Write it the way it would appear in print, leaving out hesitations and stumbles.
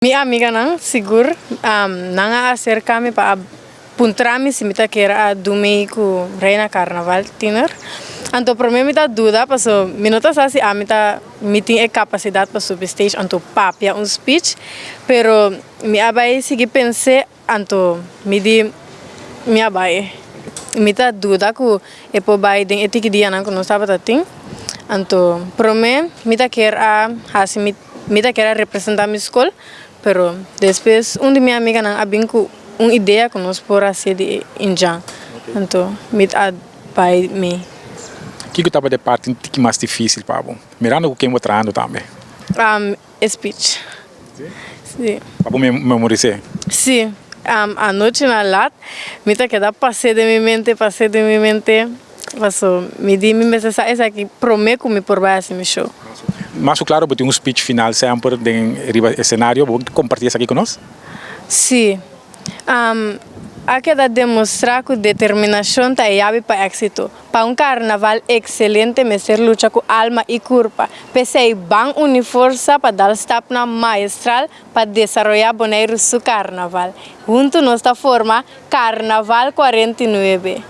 Mi amiganan sigur nan a aserka mi pa a puntra mi si mi ta kier a dumi ku Reina Karnaval Tiener. Anto prome mi ta duda paso mi no ta sa si ami ta mi tin e kapasidat pa subi stage anto papia un speech pero mi a bai sigui pens'e Anto mi di, Mi a bai. Mi ta duda ku e por bai den e tiki dianan ku nos tabata tin. Anto promé mi ta kier a hasi mi mi ta kier a representá mi skol, pero despues un di mi amiganan a bin ku un idea ku nos por hasi di indjan. Anto mi a bai mi. Kiko tabata e parti un tiki mas difísil pa bo, mirando ku ken bo trahando tambe? E speech. Si. Pa bo memoris'é? Si. Anochi na lat mi ta keda pas'é den mi mente, pas'é den mi mente, paso mi di mi mester sa esaki promé ku mi por bai hasi mi show. Mas ku klaro bo tin un speech final semper den riba esenario, bo por kompartí esaki ku nos? Si. A keda demostrá ku determinashon ta e yabi pa éksito. Pa un karnaval ekselente mester lucha ku alma i kurpa. P'esei ban uni forsa pa dal stapnan maestral pa desaroyá Boneiru su karnaval. Huntu nos ta forma Karnaval 49.